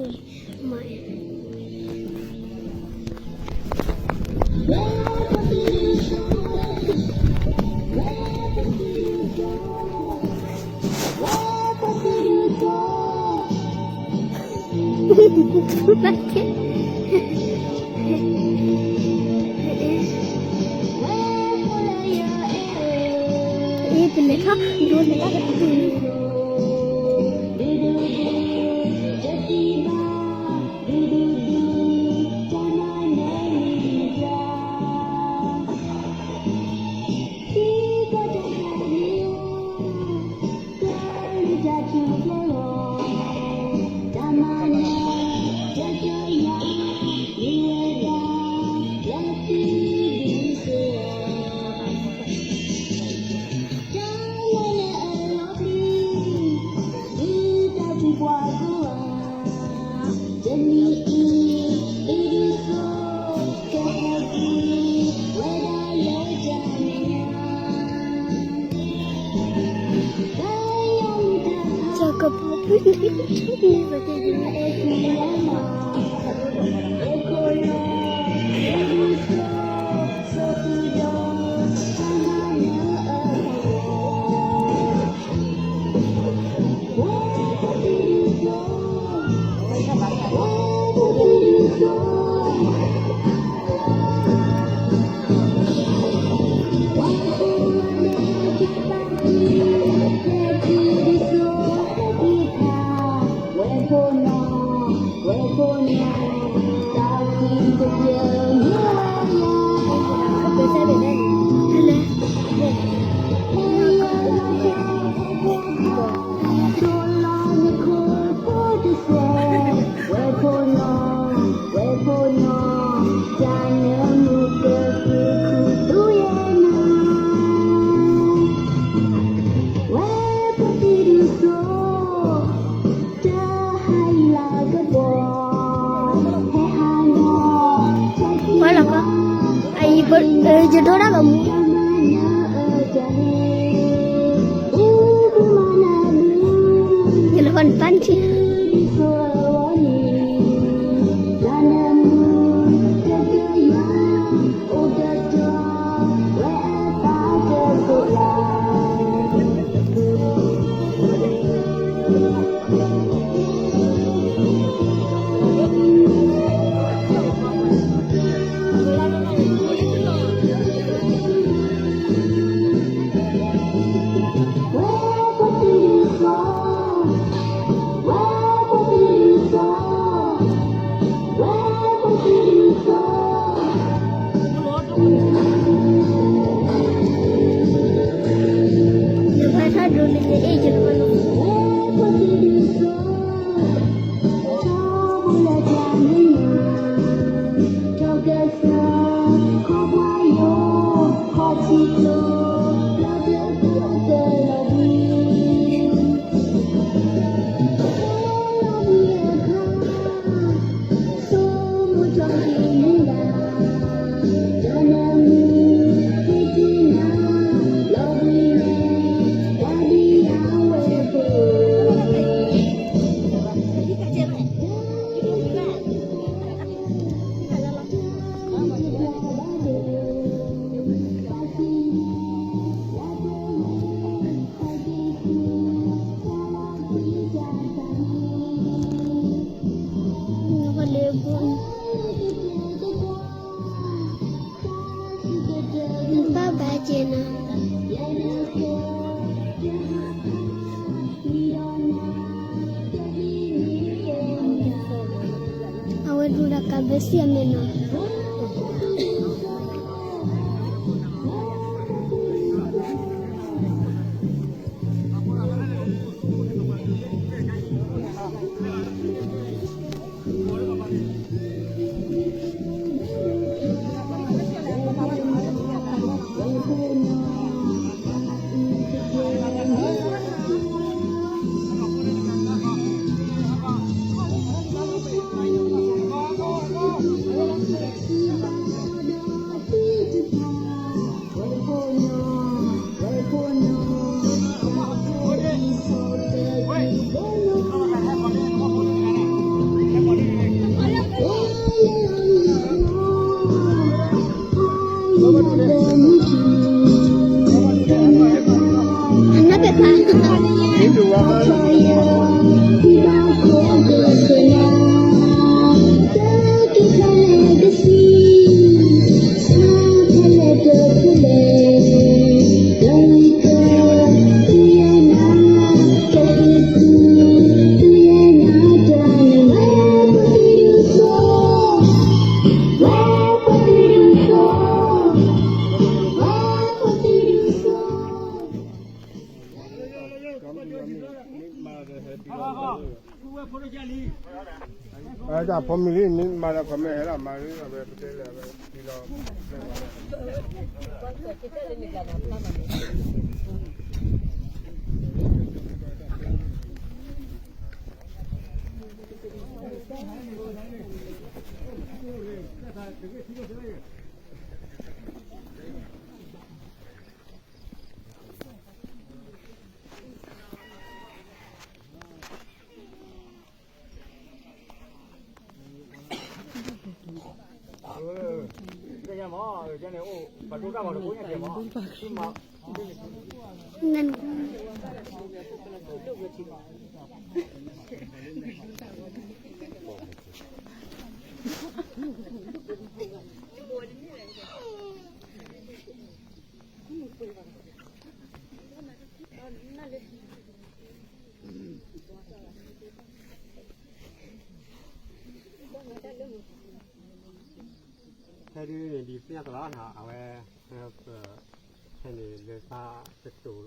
မ့ၢ် ဝဲလီၤကီ, အအံၤ ယဒိတၢ်လီၤမူ, ယလဲၤဃီနပၢ်နထံၣ်.ဘၣ်ဘၣ်က့ၤနီၤ, အဝဲဒိၣ်ဒီးကးဘၢစံၣ်အမဲာ်နီၤ. အဝဲဒိၣ်ဒီးကးဘၢစံၣ်အမဲာ်နီၤ. တၢ်ဖိမုၢ်လံ မၤလၢကီၢ်မဲဟဲလီၤ မၤလၢအဝဲပတဲလၢအဝဲလီၤ ဖဲဒ်န့ၣ် ဒ်သ့ၣ်ညါသးလီၤနီၤ အဝဲ ဖဲ ဖဲန့ၣ်လၢတၢ်ကတိၤ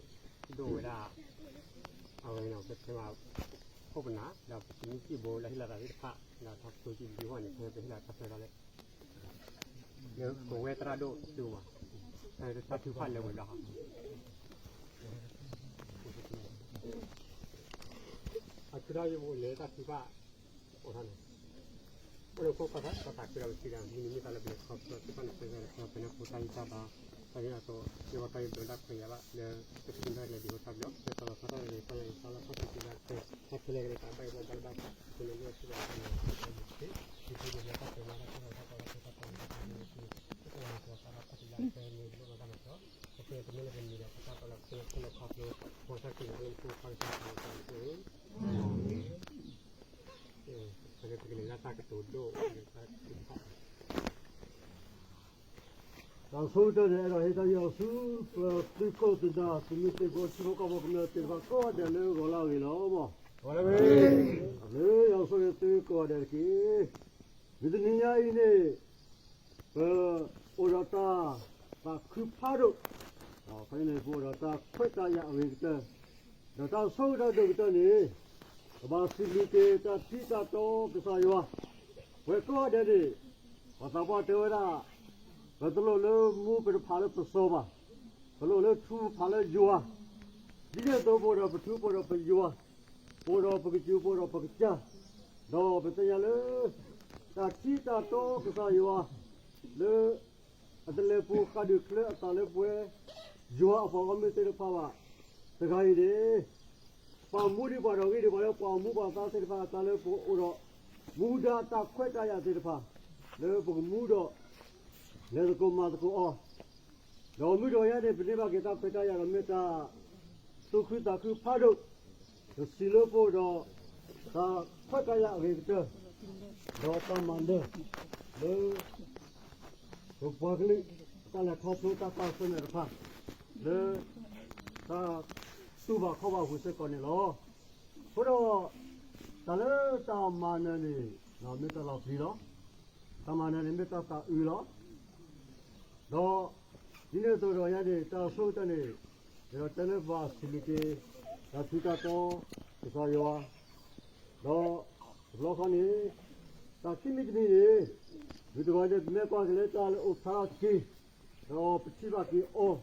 ဒိၣ်ဝဲဒၣ် အဝဲန့ၣ် ပတဲမး ခိၣ်ပနၢ် ဒီးပတမံၤစံၣ်ဘိလၢဟ့ၣ်လီၤသးသ့ၣ်တဖၣ် ဒီးတၢ်ကတိၤစံးဘျုးဂီၢ်န့ၣ် ဖဲပဟ့ၣ်လီၤတၢ်ဆၢကတီၢ်လၢ လၢပဝဲသရၣ်ဒိၣ်သုးမး ဖဲတၢ်ထုကဖၣ်လၢပှဲၤဘျီ အထုးထီၣ်ယိဖိ လၢတၢ်ထုကဖၣ် အိၣ်ထီၣ်န့ၣ် အိၣ်လၢခိၣ်ကီၢ်သး ကီၢ်သးခုဒီးပစံးဒၣ် မ့မ့ၢ်တၢ်လၢပလဲၤခီဖျိသ့ၣ်တဖၣ်န့ၣ် ပဝဲဒၣ်ပနၢ်ဖိတၢ်ဂံၢ်တၢ်ဘါ တၢ်ဂ့ၢ်အသိး ယဂီၢ်တၢ်ဂ့ၢ်ဘျုးတၢ်ခွဲးယာ်ဘၣ် လၢပကစံးဘၣ်ကလဲၤဒ်အံၤတၢ်ဘျုး လၢတၢ်လီၤဆီတၢ်လၢတၢ်လီၤဆီတၢ်ကစံးဘၣ်ကလဲၤ တၢ်ခဲလၢာ်ကလဲၤတၢ်ဘၣ်ဂ့ၤဘၣ်ဘၣ်လၢဘၣ် ပကလဲၤလၢစံးဘၣ်ကလဲၤ တၢ်ဆိကတၢၢ်န့ၣ် အဲၣ်ဒိးဟ့ၣ်တၢ်ယွၤဆူ ပသုးခိၣ်သဒါ သုးမုၢ်သံၣ်ဘိ ထံဖိကီၢ်ဖိကမျၢၢ်သ့ၣ်တဖၣ်ကိးဂၤဒဲးလၢဂီၤလၢအဂ့ၤလီၤ. လၢယွၤဆိၣ်ဂ့ၤသုကိးဂၤဒဲးတက့ၢ်. မုၢ်တနံၤညါအံၤန့ၣ် ပအိၣ်ဒီးတၢ်သးခုဖးဒိၣ်, ဖဲန့ၣ်ပအိၣ်ဒီးတၢ်ခွဲးတၢ်ယာ်အဂ့ၤကတၢၢ်, ဒီးတၢ်ဆိၣ်ဂ့ၤတၢ်ဒိၣ်ကတၢၢ်န့ၣ် ပဘၣ်စံးဘျုးက့ၤတၢ်ထံတၢ်တီကစၢ်ယွၤ, ပှၤကိးဂၤဒဲးန့ၣ် ပှၤသးပှၢ်တဲဝဲဒၣ် ပတလိၣ်လၢမူပတဖးလၢပစီၤဘၣ်, ပလိၣ်လၢထူပဖးလၢယွၤ, ဒ်န့ၣ်အသိးပအိၣ်ဒီးပထူပအိၣ်ဒီးပယွၤ, ပအိၣ်ဒီးပကစၢ်ပအိၣ်ဒီးပကစၢ်, ဒီးပသ့ၣ်ညါလၢ တၢ်ထံတၢ်တီကစၢ်ယွၤ လၢ အတလဲၤပူၤဃာ်ဒုးချၢအသးလၢပဝဲ ယွၤအပှၤဂီၢ်မုၢ်သ့ၣ်တဖၣ်ဘၣ်, တဂၤအံၤန့ၣ် ပာ်မူဒံးပှၤဒီးဂံၢ်ဒံးပှၤလၢ ပှၤမူပှၤသးသ့ၣ်တဖၣ်အသးလၢပအိၣ်ဒီး မူဒါတၢ်ခွဲးတၢ်ယာ်သ့ၣ်တဖၣ် လၢပကမူဒီး လဲၤသကိးမၤသကိးအီၤ, ဒီးမုၢ်တနံၤညါန့ၣ် ပန့ၢ်ဘၣ်က့ၤတၢ်ခွဲးတၢ်ယာ်ဒီး မ့ၢ်တၢ်သူၣ်ခုသးခုဖးဒိၣ်, ပစံးလၢပအိၣ်ဒီး တၢ်ခွဲးတၢ်ယာ်အဂ့ၤကတၢၢ်, ဒီးတၢ်မၤနၢၤ လၢ ပပှၤကလုာ် တၢ်လဲၤခီဖျိတၢ်ပာ်ဆၢမဲာ်တဖၣ် လၢ တၢ်တူၢ်ဘၣ်ခီၣ်ဘၣ်ဝံၤစ့ၢ်ကီးန့ၣ်လီၤ. အဃိဒီး တၢ်လၢတၢ်မၤနၢၤန့ၣ် မ့ၢ်တၢ်လီၤပျံၤလီၤ. တၢ်မၤနၢၤန့ၣ်မ့ၢ်တၢ်သးအုးလီၤ. ဒီး ဒ်န့ၣ်အသိးဒီးယၤန့ၣ် တၢ်ဆိကတၢၢ်န့ၣ် ယဒီးတဲလၢပဘၣ်စံးဘျုးက့ၤ တၢ်ထံတၢ်တီ ကစၢ်ယွၤ ဒီး တဘျီဃီန့ၣ် တၢ်ခံမံၤတမံၤန့ၣ် မုၢ်တဂီၤန့ၣ် ပမ့ၢ်ကွၢ်က့ၤလၢတၢ်လၢအိၣ်ဖျါထီၣ်တက့ၢ်, ဒီးပထံၣ်ဘၣ်က့ၤအီၤ, ဒီးအိၣ်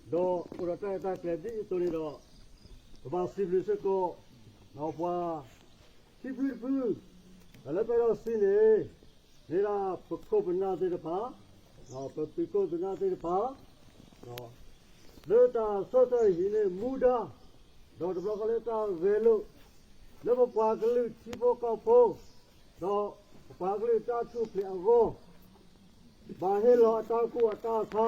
ဒီးတၢ်ရဲၣ်တၢ်ကျဲၤဒ်အသိးန့ၣ်ဒီး ပဘၣ်စံးဘျုးစ့ၢ်ကီး ဒီးပှၤ ခံဖုတဖု, တၢ်လၢပအဲၣ်ဒိးစံးန့ၣ် မ့ၢ်ဒၣ်ပခိၣ်ပနၢ်သ့ၣ်တဖၣ်, ပသုးခိၣ်သုးနၢ်သ့ၣ်တဖၣ် လၢတၢ်ဆီၣ်ထွဲဟံးန့ၢ်မူဒါ, ဒီးတဘျီဃီလၢတၢ်ဂဲၤလိာ် လၢပပှၤကလုာ်ထံဖိကီၢ်ဖိ, ဒီးပပှၤကလုာ်တၢ်ထူၣ်ဖျဲးအဂီၢ်, ဘၣ်ဟ့ၣ်လီၤအတၢ်ကူၣ်အတၢ်ဆါ,